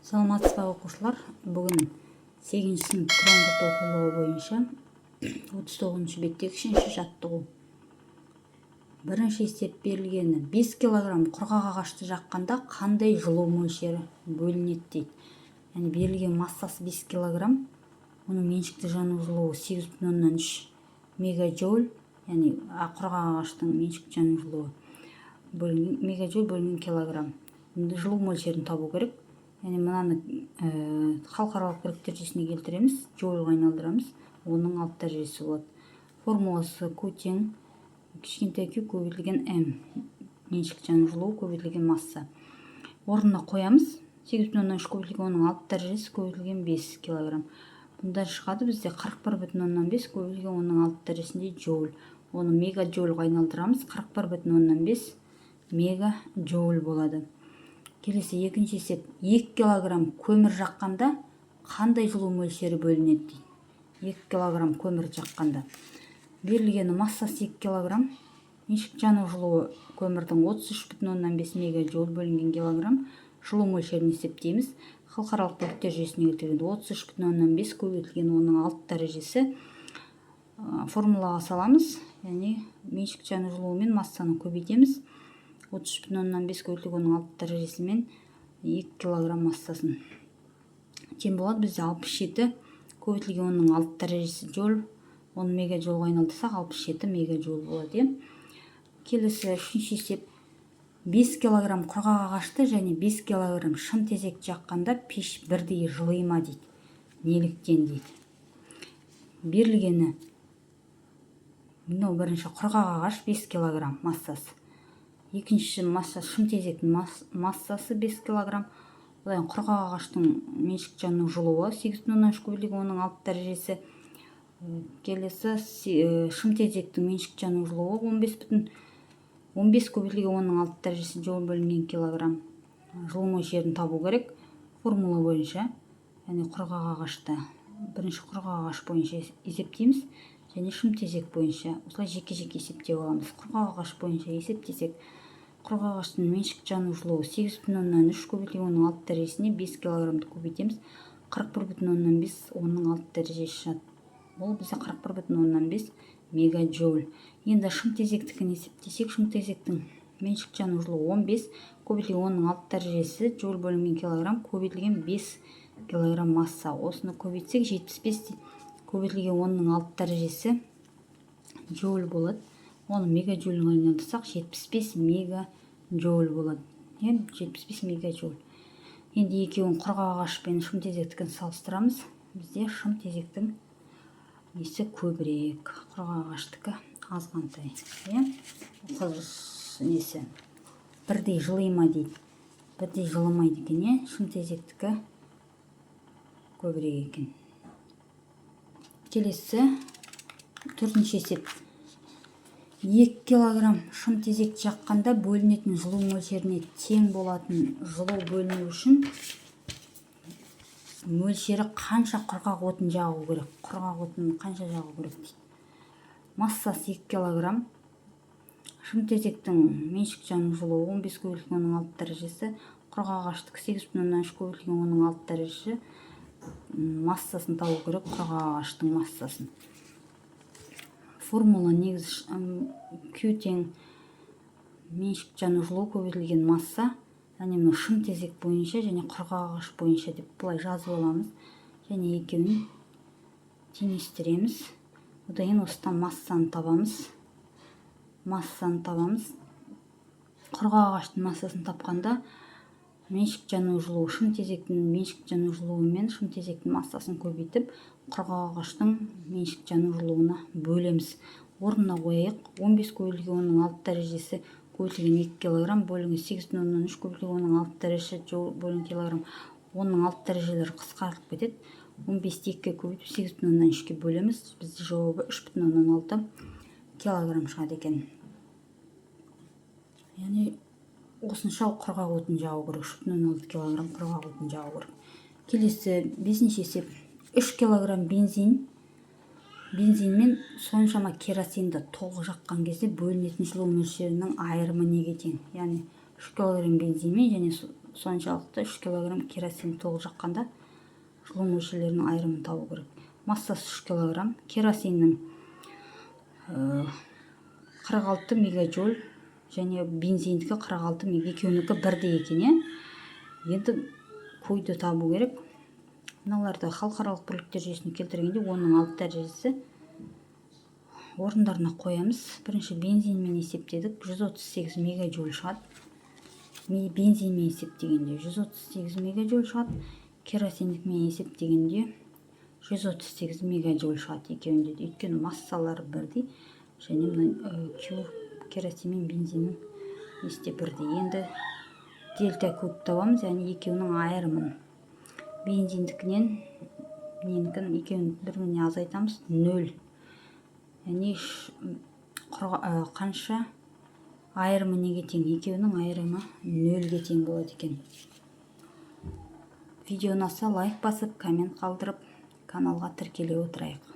Саламатсыз ба, оқушылар! Бүгін сегізінші сынып Құран құрт оқулығы бойынша 39-беттегі үшінші жаттығу. Бірінші есеп: берілгені 5 килограмм құрғақ ағашты жаққанда қандай жылу мөлшері бөлінеді дейді. Яғни берілген массасы 5 килограмм, оның меншікті жану жылуы 8,3 мегаджоуль, яғни құрғақ ағаштың меншікті жану жылуы бөлінген, мегаджоуль бөлінген килограмм. Енді жылу мөлшерін табу керек. Яғни мынаны халықаралық бірліктер жүйесіне келтіреміз, джоульға айналдырамыз, оның алты дәрежесі болады. Формуласы: Q тең кішкентай q көбейтілген m, меншікті жану жылуы көбейтілген масса. Орнына қоямыз: 8,3 көбейтілген оның алты дәрежесі көбейтілген 5 килограмм. Бұнда шығады бізде 41,5 көбейтілген оның алты дәрежесінде джоуль. Оны мегаджоульға айналдырамыз, 41,5 мегаджоуль болады. Келесі, екінші есеп: 2 килограмм көмір жаққанда қандай жылу мөлшері бөлінеді дейді. 2 килограмм көмір жаққанда, берілгені массасы 2 килограмм, меншікті жану жылуы көмірдің 33,5 мегаджоуль бөлінген килограмм. Жылу мөлшерін есептейміз. Халықаралық бірліктер жүйесіне келтіргенде, 33,5 көбейтілген оның алты дәрежесі, формулаға саламыз. Яғни меншікті жану жылуы мен массаны көбейтеміз, 33,5 көбейтілген оның алты дәрежесімен 2 килограмм массасын. Тең болады бізде 67 көбейтілген оның алты дәрежесі джоуль. Оны мегаджоульға айналдырсақ, 67 мегаджоуль болады, иә. Келесі, үшінші есеп: 5 килограмм құрғақ ағашты және 5 килограмм шым тезекті жаққанда пеш бірдей жыли ма дейді, неліктен дейді. Берілгені мынау: бірінші құрғақ ағаш 5 килограмм массасы, екінші масса шым тезектің массасы 5 килограмм. Одан құрғақ ағаштың меншікті жану жылуы 8,3 көбейтілген оның алты дәрежесі. Келесі шымтезектің меншікті жану жылуы 15 көбейтілген оның алты дәрежесі джоуль бөлінген килограмм. Жылу мөлшерін табу керек формула бойынша. Яғни құрғақ ағашты бірінші құрғақ ағаш бойынша есептейміз және шымтезек бойынша, осылай жеке жеке есептеп аламыз. Құрғақ ағаш бойынша есептесек, құрғақ ағаштың меншікті жану жылуы 8,3 көбейтілген оның алты дәрежесіне 5 килограммды көбейтеміз, 41,5 оның алты дәрежесі шығады. Бұл бізде 41,5 мегаджоуль. Енді шымтезектікін есептесек, шымтезектің меншікті жану жылуы 15 көбейтілген оның алты дәрежесі джоуль бөлінген килограмм көбейтілген 5 килограмм масса. Осыны көбейтсек, 75 көбейтілген оның алты дәрежесі джоуль болады. Оны мегаджоульға айналдырсақ, 75 мегаджоуль болады, иә, 75 мегаджоуль. Енді екеуін, құрғақ ағаш пен шымтезектікін салыстырамыз. Бізде шымтезектің несі көбірек, құрғақ ағаштікі азғантай, иә. Несі бірдей жыли ма дейді. Бірдей жылымайды екен, иә, шымтезектікі көбірек екен. Келесі, төртінші есеп: 2 килограмм шымтезек жаққанда бөлінетін жылу мөлшеріне тең болатын жылу бөліну үшін мөлшері қанша құрғақ отын жағу керек? Құрғақ отын қанша жағу керек дейді. Массасы 2 килограмм, шымтезектің меншікті жану жылуы 15 көбейтілген оның алты дәрежесі, құрғақ ағаштікі 8,3 көбейтілген оның алты дәрежесі. Массасын табу керек, құрғақ ағаштың массасын. Формула негізі Q тең меншікті жану жылуы көбейтілген масса. Яғни мынау шымтезек бойынша және құрғақ ағаш бойынша деп былай жазып аламыз және екеуін теңестіреміз. Одан кейін осыдан массаны табамыз. Массаны табамыз. Құрғақ ағаштың массасын тапқанда, меншікті жану жылуы, шымтезектің меншікті жану жылуы мен шымтезектің массасын көбейтіп, құрғақ ағаштың меншікті жану жылуына бөлеміз. Орнына қояйық: 15 көбейтілген оның алты дәрежесі көбейтілген 2 килограмм бөлінген 8,3 көбейтілген оның алты дәрежесі бөлінген килограмм. Оның алты дәрежелері қысқарып кетеді. 15-ті екіге көбейтіп, 8,3-ке бөлеміз. Бізде жауабы 3,6 килограмм шығады екен. Яғни осынша құрғақ отын жағу керек, 3,6 килограмм құрғақ отын жағу керек. Келесі, бесінші есеп: 3 килограмм бензин мен соншама керосинді толық жаққан кезде бөлінетін жылу мөлшерінің айырымы неге тең? Яғни 3 килограмм бензин мен және Соншалықты 3 килограмм керосин толық жаққанда жылу мөлшерлерінің айырымын табу керек. Массасы 3 килограмм керосиннің 46 мегаджоуль және бензиндікі 46 мега, екеуінікі бірдей екен, иә. Енді Q-ді табу керек. Мыналарды халықаралық бірліктер жүйесіне келтіргенде, оның алты дәрежесі, орындарына қоямыз. Бірінші бензинмен есептедік, 138 мегаджоуль шығады. Бензинмен есептегенде 138 мегаджоуль шығады, керосиндікімен есептегенде 138 мегаджоуль шығады екеуінде де, өйткені массалары бірдей және мына Q керосин мен бензиннің несі де бірдей. Енді дельта Q табамыз, яғни екеуінің айырымын. Бензиндікінен ненікін, екеуін бір біріне азайтамыз, нөл. Яғни қанша, айырымы неге тең? Екеуінің айырымы нөлге тең болады екен. Видео ұнаса, лайк басып, коммент қалдырып, каналға тіркеле отырайық.